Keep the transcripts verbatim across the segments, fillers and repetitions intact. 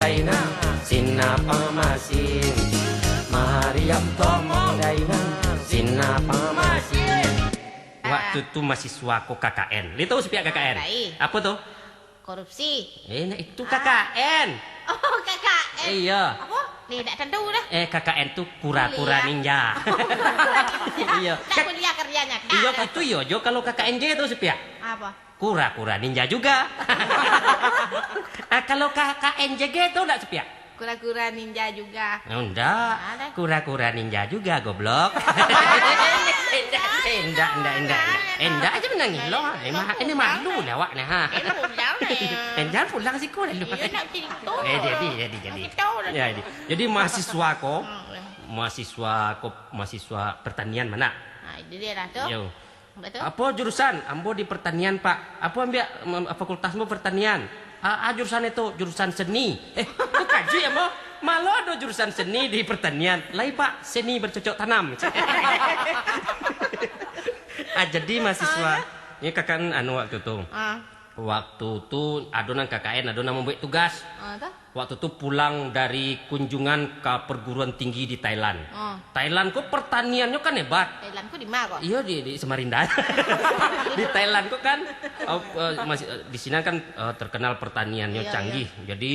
Dainang, sina pamasin. Mariam Tomo Dainang, sina pamasin. Waktu tu mahasiswa ko K K N. Lai tahu sapiak K K N? Lai. Apo tu? Korupsi. Eh, nah, itu K K N. Oh, K K N. Iya. Apo? Ni, dak tantu dah. Eh, K K N tu kura-kura ninja. Kuliah. Oh, kura-kura ninja. Iya. Dak kuliah kerjanya. Iyo, itu iyo jo kalau K K N J tu sapiak. Apo? Kura-kura ninja juga. Ah, kalau K K N J G tu ndak sapiak? Kura-kura ninja juga. Oh, ndak. Kura-kura ninja juga, goblok. Indak, indak, indak, indak. Indak aja manangih lo. Ini malu lah awak ni, ha. Indak pulang siko lalu. Eh, jadi, jadi, jadi. Jadi, mahasiswa ko, mahasiswa ko, mahasiswa pertanian ma? Ah, itu dia lah tu. Yo. Betul. Apo jurusan? Ambo di pertanian, Pak. Apo ambiak, mm, fakultas ambo pertanian? Ah, ah, jurusan itu, jurusan seni. Eh, tu kaji ambo. Malo ado jurusan seni di pertanian. Lai, Pak, seni bercocok tanam. Ah, jadi mahasiswa. Ah, ya. Ini kakak anu waktu tu. Ah. Waktu tu ado nan K K N, ado nan mambuek tugas. Ah, tu? Waktu tu pulang dari kunjungan ka perguruan tinggi di Thailand. Ah. Thailand ko pertaniannyo kan hebat. Thailand ko di ma ko? Iyo, di, di Samarinda. Di Thailand ko kan, eh, eh, masih, eh, di sinan kan, eh, terkenal pertaniannyo canggih. Iyo, iyo. Jadi,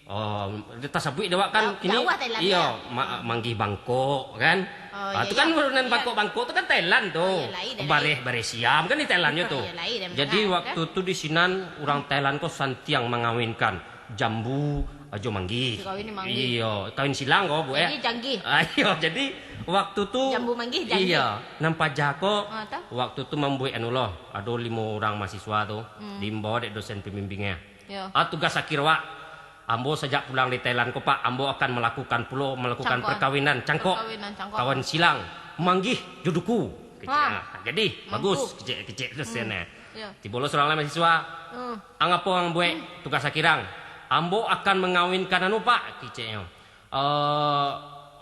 Oh, tasabuik dek awak kan kini. Jauah Thailand, iyo, ma-, manggih bangkok kan. Oh, ah, iyo, tu kan iyo. Urunan bangkok-bangkok tu kan Thailand tu. Oh, iyo, lain, lain. Bareh, bareh Siam kan di Thailandnyo tu. Iyo, lain, lain. Jadi, waktu tu di sinan urang Thailand ko santiang mangawinkan jambu, ajo manggih. Kawin manggih. Iyo, kawin silang ko, Bu, eh. Jadi, janggih. Ah, iyo, jadi waktu tu, jambu manggih, janggih. Iyo, nan paja ko, ah, tu? Waktu tu mambuek anu lo, ado limo urang mahasiswa tu, hmm, diimbau dek dosen pembimbingnyo. Iyo. Ah, tugas akhir awak. Ambo sajak pulang dari Thailand ko, Pak, ambo akan malakukan pulo, malakukan perkawinan cangkok. Perkawinan cangkok. Kawan silang, manggih jo duku. Kecek, ah, jadi, bagus, kecek, kecek tu sen, eh. Iyo. Tibo lo surang lai mahasiswa. Hmm. Ang apo ang buek tugas akhir ang? Ambo akan mangawinkan anu, Pak, keceknyo. Eh,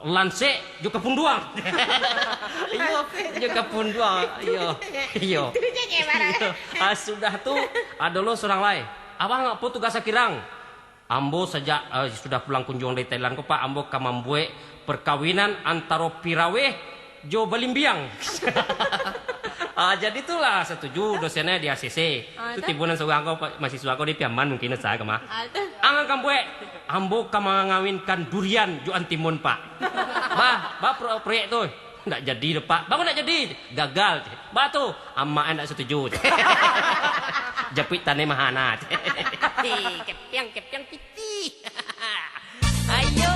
lansek jo kapunduang. Iyo, jo kapunduang. Iyo. Iyo. Itu je, je, marah. Iyo. Ah, sudah tu, ado lo surang lai. Abang, apo tugas akhir ang? Ambo sajak, eh, sudah pulang kunjuang dari Thailand ko, Pak, ambo ka mambuek perkawinan antaro piraweh jo balimbiang. Ah, jadi tu lah satuju dosennya di A C C. Ah, tu tu? Tibo nan surang ko, Pak, mahasiswa ko di Piaman mungkin asa ka mah. Ah, tu. Ang akan buek, ambo ka mangawinkan durian jo antimun, Pak. Bah, bah pro-, proyek tu. Ndak jadi doh, Pak. Bang, ndak jadi. Gagal. Bah tu, amak ndak satuju. Japuik tanah mahana. Kepiang, kepiang, Ayo,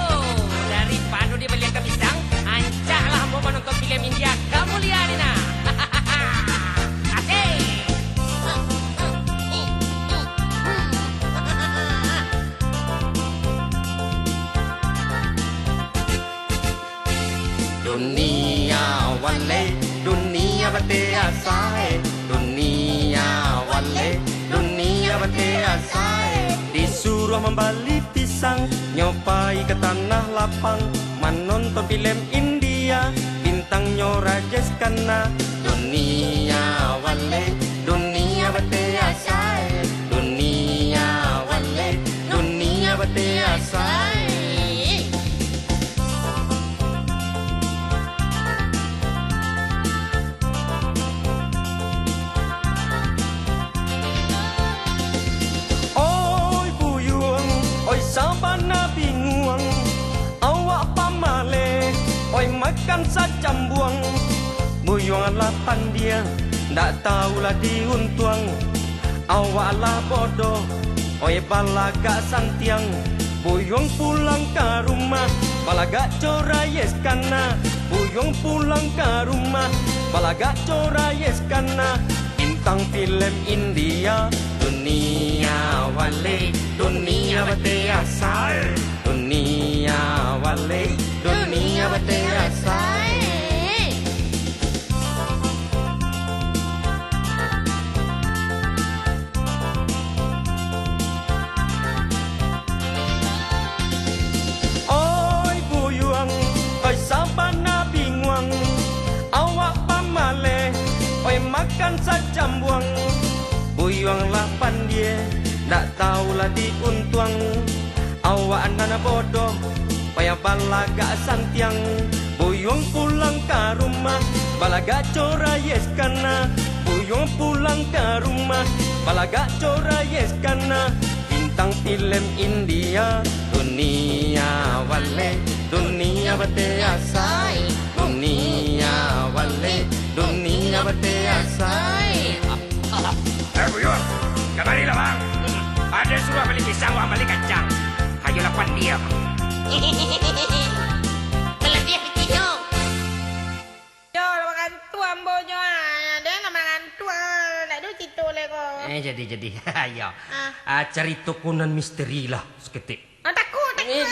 daripado dia baliakan pisang, ancaklah ambo manonton filem India. Kamuliaan, nah. Asik. Dunia walek, dunia bateh asai. Dunia walek, dunia bateh asai. Disuruah mambali pisang, nyo pai ka tanah lapang, manonton filem India, bintangnyo Rajesh Khanna. Dunia walek, dunia bateh asai. Dunia walek, dunia bateh asai. Oi buyuang, oi sabana binguang, awak pamaleh, oi makan sacambuang. Buyuang alah pandia, ndak tahulah diuntuang. Awak alah bodoh, oi balagak santiang. Buyuang pulang ka rumah, balagak co Rajesh Khanna. Buyuang pulang ka rumah, balagak co Rajesh Khanna. Bintang filem India, dunia walek, dunia bateh asai. Dunia walek, dunia bateh asai. Oi buyuang, oi sabana binguang, awak pamaleh, oi makan sacambuang. Buyuang lah pandie, ndak tahulah diuntuang. Awak nan bodoh, payah balagak santiang. Buyuang pulang ka rumah, balagak corayes kana. Buyuang pulang ka rumah, balagak corayes kana. Bintang filem India, dunia wale, dunia bateasai, dunia wale, dunia bateasai. Eh, Buyuang, kamarilah, Bang. Ado suruah bali pisang, wak bali kacang. Ayolah, pandia. Balabiah pitih nyo. Yo, lah mangantua ambo nyo, ah. Ado nan mangantua, ah. Ndak ado carito lai ko. Eh, jadi, jadi. Yo. Ah. Ah, caritoku nan misteri lah, saketek. Ah, takut, takut.